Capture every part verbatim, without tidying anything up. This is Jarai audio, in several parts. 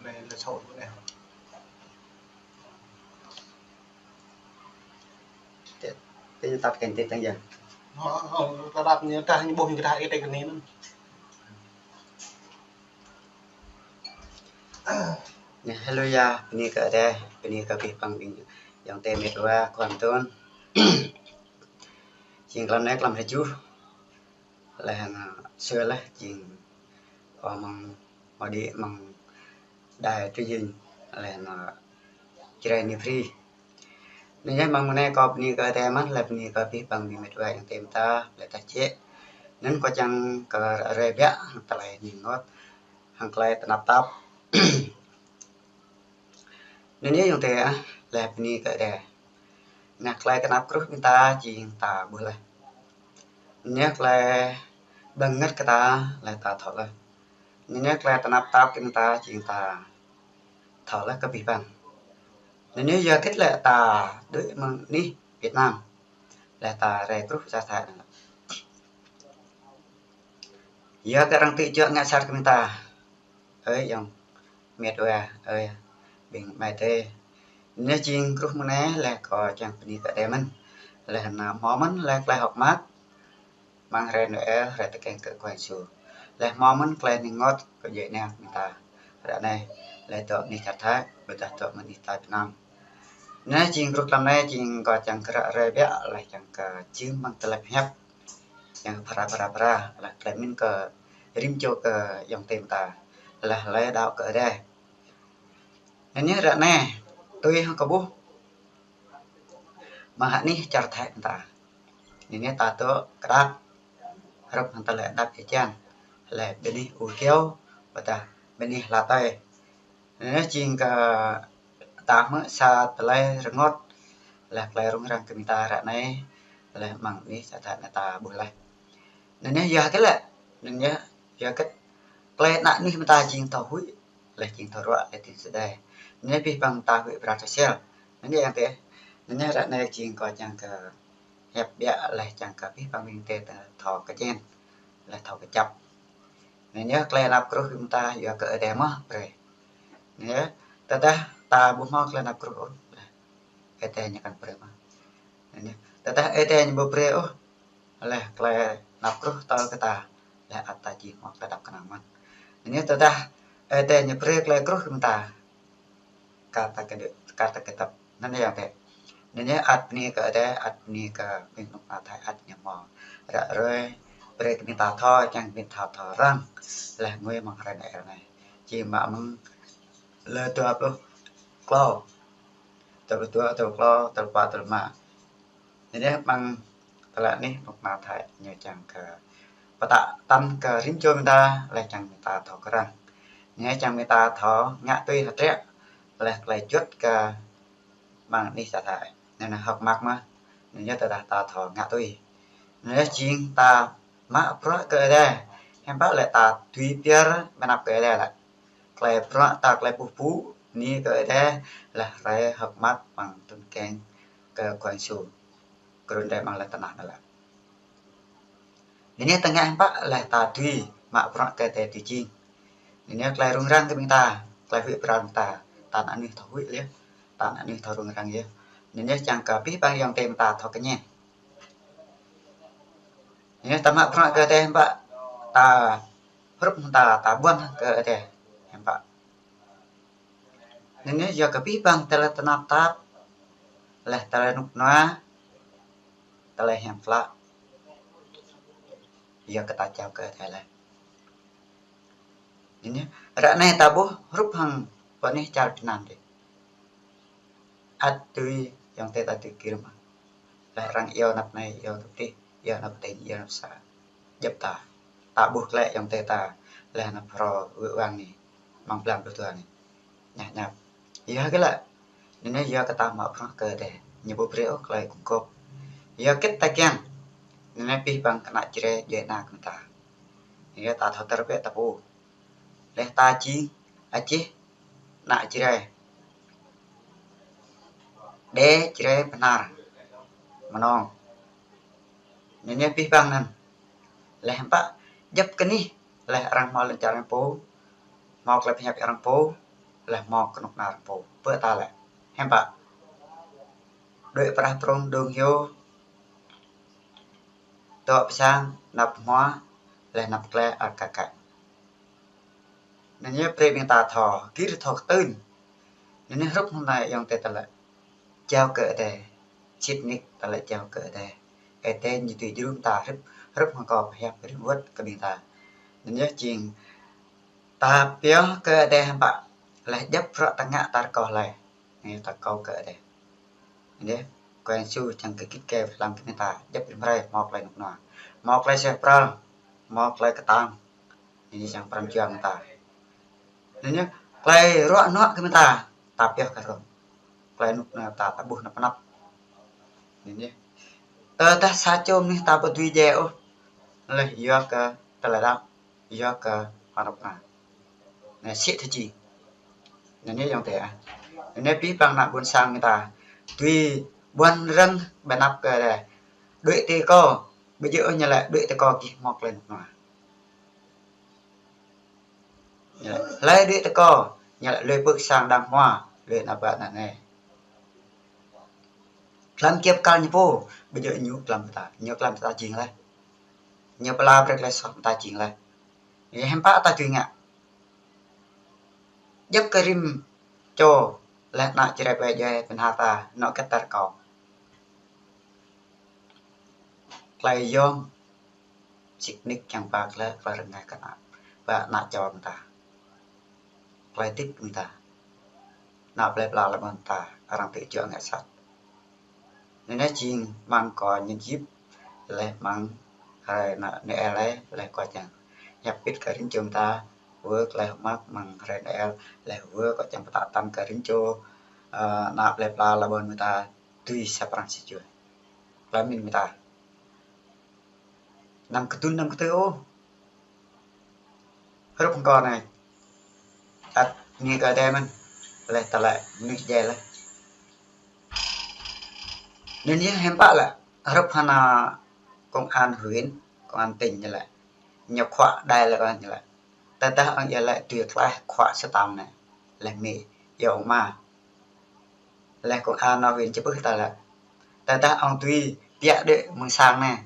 Lĕ sô̆ anai. Tê, tê ñu tăp keng tê tăng yơh. Hơ, hơ, ta đăp ñu tah ñu ƀuh ñu kơ tah ê tê kơ anai anŭn. Nê, haleluya, bơni kơ Ơi Adai, bơni kơ abih bang ƀing ayŏng adơi met wa khua mơtun. Jing klăm anai klăm rơjuh. Laih anŭn, sui laih jing, ơ, mơ̆ng, mơ̆ng đĭ mơ̆ng đài truyền hình, laih anŭn, Jrai New Free. Anŭn yơh mơ̆ng mơ̆ng anai kâo bơni kơ Ơi Adai mơ̆n, laih bơni kơ abih bang ƀing met wa ayŏng adơi mơta, laih tah jĕ. Anŭn kâo čang kơ ră ruai biă, hăng tơlơi ning ngot, hăng tơlơi tơnap tap. Anŭn yơh ayŏng adơi ah, laih bơni kơ Ơi Adai. Anŭn yơh tơlơi tơnap kruh ƀing ta jing ta ƀuh laih. Anŭn yơh tơlơi bơngăt kơ ta laih ta thâo laih. Anŭn yơh tơlơi tơnap tap kơ ƀing ta jing ta thâo laih kơ abih bang. Anŭn yơh yua hơget lĕ ta đuaĭ mơ̆ng anih Việt Nam. Laih ta rai kruh sa thai anŭn. Yua kơ arăng tŭ juă ngă sat kơ ƀing ta. Ơi ayŏng met wa, ơi ƀing amai adơi. Anŭn yơh jing kruh mơ̆ng anai laih kâo čang bơni kơ Ơi Adai mơ̆n. Laih anŭn hmâo mơ̆n laih tơlơi hơ̆k mơak. Mơ̆ng hrơi Noel, hrơi tơkeng kơ Khua Yêsu. Laih hmâo mơ̆n tơlơi ning ngot kơ djuai ania ƀing ta. Ră anai, laih dŏ anih čar Thái, ƀôdah dŏ mơ̆ng anih ta Việt Nam. Anŭn yơh jing kruh klăm anai jing kâo čang kơ ră ruai biă, laih čang kơ čim mơ̆ng tơlơi pơhiăp. Čang kơ phara phara phara, laih tơlơi pơmĭn kơ rĭm čô kơ ayŏng adơi mơta. Laih tơlơi đaŏ kơ Ơi Adai. Anŭn yơh ră anai, tui hăng kâo ƀuh. Mơ̆ng anih čar Thái ƀing ta. Anŭn yơh ta dŏ kơdăp. Hrup hăng tơlơi đăp ia čan. Laih bơni u kiao, ƀôdah bơni hla tơi. Anŭn yơh jing kơ ta hmư̆ sa tơlơi rơngot. Laih tơlơi rŭng răng kơ ƀing ta ră anai. Laih mơ̆ng anih čar Thái anai ta ƀuh laih. Anŭn yơh yua hơget lĕ. Anŭn yơh yua hơget. Tơlơi ană anih ƀing ta jing thâo huĭ. Laih jing thâo ruă laih jing sơdai. Anŭn yơh abih bang ta huĭ pral thâo sel. Anŭn yơh ayŏng adơi. Anŭn yơh ră anai jing kâo čang kơ hiăp biă laih čang kơ abih bang ƀing ta thâo kơčen. Laih thâo kơčăp. Anŭn yơh tơlơi tơnap kruh ƀing ta yua kơ Ơi Adai mơ̆ brơi. Anŭn yơh tơdah ta ƀu hmâo tơlơi tơnap kruh ôh. Ơi Adai ñu kăn brơi mơ̆. Anŭn yơh tơdah Ơi Adai ñu ƀu brơi ôh. Laih tơlơi tơnap kruh tơl kơ ta, laih ăt ta či hmâo tơlơi đăp kơnang mơ̆n. Anŭn yơh tơdah Ơi Adai ñu brơi tơlơi kruh kơ ƀing ta. Kar ta kơdŏp, kar ta kơdŏp. Anŭn yơh ayŏng adơi. Anŭn yơh ăt bơni kơ Ơi Adai, ăt bơni kơ ƀing anŏ Thái ăt ñu hmâo ră ruai, brơi kơ ƀing ta thâo, čang ƀing ta thâo răng. Laih ngui mơ̆ng hrơi anai. Či mă mơ̆ng lơ dua pluh klâo. Dua pluh dua, dua pluh klâo, dua pluh pă, dua pluh lima. Anŭn yơh mơ̆ng tơlơi anih anŏ Thái ñu čang kơ pơtă tăn kơ rĭm čô ƀing ta, laih čang ƀing ta thâo kơ răng. Anŭn yơh čang ƀing ta thâo ngă tui hơdră, laih tơlơi juăt kơ mơ̆ng anih čar Thái. Anŭn yơh hơ̆k mơak mơ̆. Anŭn yơh tơdah ta thâo ngă tui. Anŭn yơh jing ta mă bruă kơ Ơi Adai. Hiư̆m pă lĕ ta tui pơyơr mơnăp kơ Ơi Adai lĕ. Tơlơi bruă ta tơlơi pơpŭ, bơni kơ Ơi Adai, laih rai hơ̆k mơak mơ̆ng tơl keng kơ Khua Yêsu. Kơ run rai mơ̆ng lŏn tơnah anai lĕ. Anŭn yơh ta ngă hiư̆m pă laih ta tui mă bruă kơ Ơi Adai tui jing. Anŭn yơh tơlơi rŭng răng kơ ƀing ta, tơlơi huĭ pral ƀing ta, ta ană anih thâo huĭ yơh, ta ană anih thâo rŭng răng yơh. Anŭn yơh čang kơ abih bang ayŏng adơi ƀing ta thâo kơñen. Anŭn yơh ta mă bruă kơ Ơi Adai hiư̆m pă, ta hrup hăng ta, ta ƀuăn kơ Ơi Adai hiư̆m pă. Anŭn yơh yua kơ abih bang tơlơi tơnap tap, laih tơlơi rơnŭk rơnua, tơlơi hiam klă, yua kơ ta jao kơ Ơi Adai laih. Anŭn yơh ră anai ta ƀuh hrup hăng pơ anih čar Việt Nam dih. Ăt tui ayŏng adơi ta tui gir mơ̆. Laih arăng iâu anăp anai, iâu anăp adih, iâu anăp tỉnh, iâu anăp xã. Djŏp ta. Ta ƀuh glaĭ ayŏng adơi ta. Laih anăp phrâo wơ̆ wang anai. Mơ̆ng blan pluh dua anai. Ñah ñap. Yua hơget lĕ. Anŭn yơh yua kơ ta mă bruă kơ Ơi Adai. Ñu ƀu brơi ôh tơlơi gum gôp. Yua hơget ta kiăng. Anŭn yơh abih bang kơ ană Jrai djuai ania kơ ƀing ta. Anŭn yơh ta thâo tơbiă ta pô. Laih ta jing, ajih, ană Jrai. Đe Jrai Bahnar. Mơnong. Anŭn yơh abih bang anŭn. Laih hiư̆m pă, djŏp kơ anih, laih arăng hmâo lŏn čar arăng pô, hmâo tơlơi pơhiăp arăng pô, laih hmâo kơnuk kơna rơ̆ng pô. Bơ ta lĕ, hiư̆m pă? Đuaĭ prah prong đung hyu, tŏ pơsang, năp hmua, laih năp klĕ ar kăk kăk. Anŭn yơh brơi ƀing ta thâo, gir thâo kơtưn. Anŭn yơh hrup hăng anai ayŏng adơi ta lĕ jao kơ Ơi Adai. Sĭt nik ta lĕ jao kơ Ơi Adai. Ơi Adai ñu tui jơnum ta hrup, hrup hăng kâo pơhiăp rĭm wơ̆t kơ ƀing ta. Anŭn yơh jing ta pioh kơ Ơi Adai hiư̆m pă, laih djŏp bruă ta ngă ta rơkâo hlơi. Anai ta rơkâo kơ Ơi Adai. Anai, Khua Yang Yêsu čang kơ git gai pơhlăm kơ ƀing ta, djŏp rĭm hrơi hmâo tơlơi rơnŭk rơnua. Hmâo tơlơi suaih pral, hmâo tơlơi kơtang. Anai čang pran jua ƀing ta. Anai, tơlơi ruă nuă kơ ƀing ta, ta pioh kơ rŏng. Tơlơi rơnŭk rơnua ta, ta ƀuh anăp anăp. Anai, tơdah sa čô mơnuih ta ƀu dưi djai ôh, laih yua kơ tơlơi đaŏ, yua kơ anăp anăp. Anai, sĭt thâo jing. Anai, anai ayŏng adơi ah. Anai abih bang ană ƀôn sang ƀing ta dưi ƀuăn rơ̆ng ƀơi anăp kơ Ơi Adai. Đuaĭ tui kâo, ƀu djơ̆ ôh ñu laĭ đuaĭ tui kâo gih hmâo tơlơi rơnŭk rơnua. Ñu laĭ, hlơi đuaĭ tui kâo, ñu laĭ lui pưk sang đang hmua, lui ană bă ană anai. Glăm kiăp kăl ñu pô, ƀu djơ̆ ñu glăm ta, ñu glăm ta jing laih. Ñu pơala brơi tơlơi soh ta jing laih. Anai hiư̆m pă ta dưi ngă. Djŏp kơ rĭm čô laih ană Jrai ƀe djuai pơnah ta, anŏ kơ ta rơkâo. Tơlơi yôm sĭt nik kiăng ba tơlơi, tơlơi rơngai kơ ană, ba ană čô ƀing ta. Tơlơi hơdip ƀing ta. Ană plơi pla lăm ƀôn ta, arăng tŭ juă ngă sat. Anai anai jing mơ̆ng kâo ñen jip, laih mơ̆ng hrơi Noel laih, laih kâo čang hiăp pit kơ rĭm čô ƀing ta, wơ̆t laih mơ̆ng hrơi Noel, laih wơ̆t kâo čang pơtă tăn kơ rĭm čô, ơ, ană plơi pla lăm ƀôn ƀing ta, tui sa pran sa jua. Tơlơi pơmĭn ƀing ta. Anăm kơtưn anăm kơtưn ôh. Hrup hăng kâo anai. Ăt bơni kơ Ơi Adai mơ̆n. Laih tơlơi mơnuih djai laih. Anŭn yơh hiư̆m pă lĕ. Hrup hăng ană công an huyện, công an tỉnh ñu laĭ. Ñu khuă đai laih kơ ñu laĭ. Tơdah ŏng ia laĭ tui klaih khuă sơtam anai. Laih mĭ yŏng mă. Laih công an anŭn huyện čơpưh ta laĭ. Tơdah ŏng tui piă đuaĭ mơ̆ng sang anai.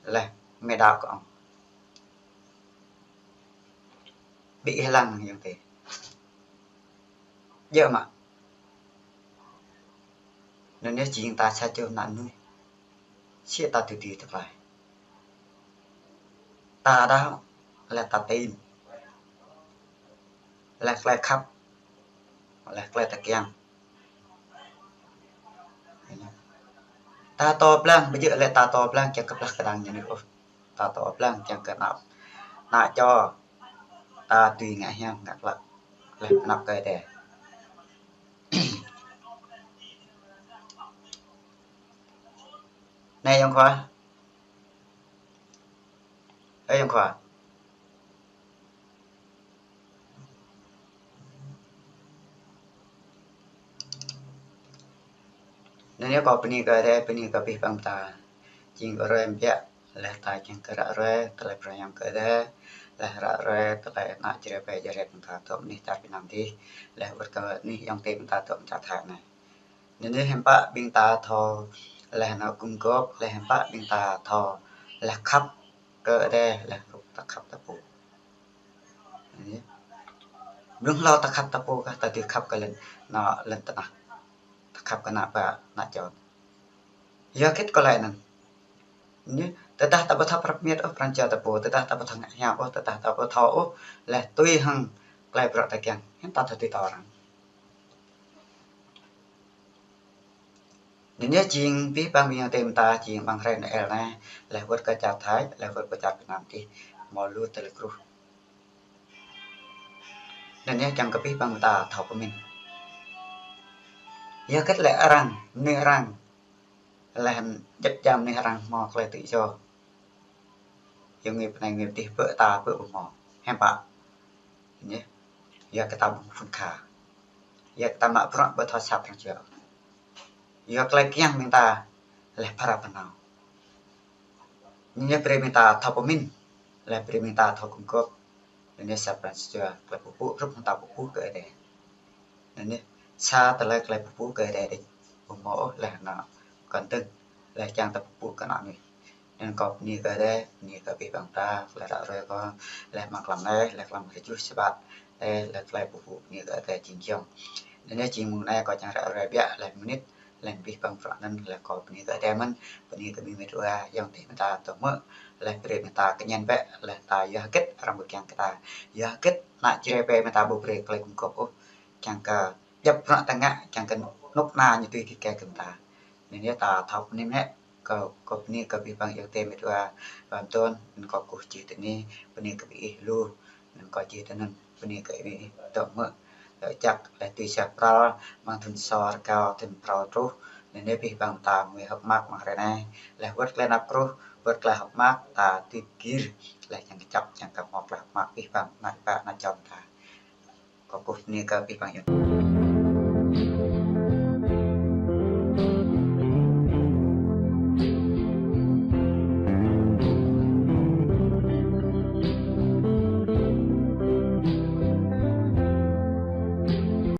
Laih mĭ đaŏ kơ ŏng. Ƀu ih lăng ayŏng adơi. Djơ̆ mă. Anŭn yơh jing ta sa čô ană mơnuih. Sĭt ta tui tui tơklaih. Ta đaŏ, laih ta tin. Laih tơlơi khăp. Laih tơlơi ta kiăng. Ta tŏ blang, ƀu djơ̆ laih ta tŏ blang, kiăng kơ blah kơđang ñu anai ôh. Ta tŏ blang, kiăng kơ ană, ană čô. Ta tui ngă hiam, ngă klă. Laih pơanăp kơ Ơi Adai. Anai ayŏng khua. Ơ ayŏng khua. Anŭn yơh kâo bơni kơ Ơi Adai, bơni kơ abih bang ta. Jing kơ ruai biă, laih ta jing kơ ră ruai, tơlơi pơrơyong kơ Ơi Adai, laih ră ruai, tơlơi ană Jrai ƀe djuai rai ƀing ta tŏ mơnuih čar Việt Nam dih, laih wơ̆t kơ mơnuih ayŏng adơi ƀing ta tŏ čar Thái anai. Anŭn yơh hiư̆m pă ƀing ta thâo, laih anŭn gum gôp, laih hiư̆m pă ƀing ta thâo, laih khăp kơ Ơi Adai, laih hrup ta khăp ta pô. Anŭn yơh. Blung hlâo ta khăp ta pô kah ta dưi khăp kơ lŏn, anŭn lŏn tơnah. Ta khăp kơ ană bă, ană čô. Yua hơget kâo laĭ anŭn. Anŭn yơh, tơdah ta ƀu thâo prăp miêt ôh pran jua ta pô, tơdah ta ƀu thâo ngă hiam ôh, tơdah ta ƀu thâo ôh, laih tui hăng tơlơi bruă ta kiăng, hiư̆m ta thâo tui tŏ arăng. Anŭn yơh jing abih bang ƀing ayŏng adơi ƀing ta jing amăng hrơi Noel anai, laih wơ̆t kơ čar Thái, laih wơ̆t kơ čar Việt Nam dih, hmâo lu tơlơi kruh. Anŭn yơh čang kơ abih bang ƀing ta thâo pơmĭn. Yua hơget lĕ arăng, mơnuih arăng, laih djŏp jang mơnuih arăng hmâo tơlơi tŭ jô. Yua ngui pơ anai ngui pơ adih, ƀơi ta ƀơi ƀu hmâo. Hiư̆m pă. Anŭn yơh. Yua kơ ta ƀu phun kha. Yua kơ ta mă bruă ƀu thâo sat pran jua. Yua tơlơi kiăng ƀing ta laih phara pơnao. Anŭn yơh brơi ƀing ta thâo pơmĭn. Laih brơi ƀing ta thâo gum gôp. Anŭn yơh sa pran sa jua tơlơi pơpŭ hrup hăng ta pơpŭ kơ Ơi Adai. Anŭn yơh, sa tơlơi tơlơi pơpŭ kơ Ơi Adai đĕ. Ƀu hmâo ôh laih anŏ kơnơ̆ng, laih čang ta pơpŭ kơ anŏ mơnuih. Anŭn kâo bơni kơ Ơi Adai, bơni kơ abih bang ta, tơlơi ră ruai kâo, laih mơ̆ng tlam anai, laih tlam rơjuh Sabat, laih tơlơi pơpŭ bơni kơ Ơi Adai jing jŏng. Anŭn yơh jing mông anai kâo čang ră ruai biă, laih mơnit, laih abih bang bruă anŭn, laih kâo bơni kơ Ơi Adai mơ̆n, bơni kơ ƀing met wa, ayŏng adơi mơta tơhmư̆, laih brơi mơta kơñen bĕ, laih ta yua hơget arăng ƀu kiăng kơ ta, yua hơget ană Jrai pơ mơta ƀu brơi tơlơi gum gôp ôh, kiăng kơ djŏp bruă ta ngă, kiăng kơ nŭk na ñu tui kơ kơ mơta. Anŭn yơh ta thâo bơni mơ̆n, kâo, kâo bơni kơ abih bang ayŏng adơi met wa, ƀam tơn, anŭn kâo kơkuh čih tui anai, bơni kơ ƀing ih lu, anŭn kâo čih tui anŭn, bơni kơ ƀing ih dŏ hmư̆, dŏ čăk, laih tui sa pral, mơ̆ng thŭn sô rơgao, thŭn phrâo truh, anŭn yơh abih bang ta ngui hơ̆k mơak mơ̆ng hrơi anai, laih wơ̆t tơlơi nao kruh, wơ̆t tơlơi hơ̆k mơak, ta tui gir, laih čang kơčăp, čang kơ hmâo tơlơi hơ̆k mơak, abih bang, ană bă, ană čô ta. Kâo kơkuh bơni kơ abih bang ayŏng.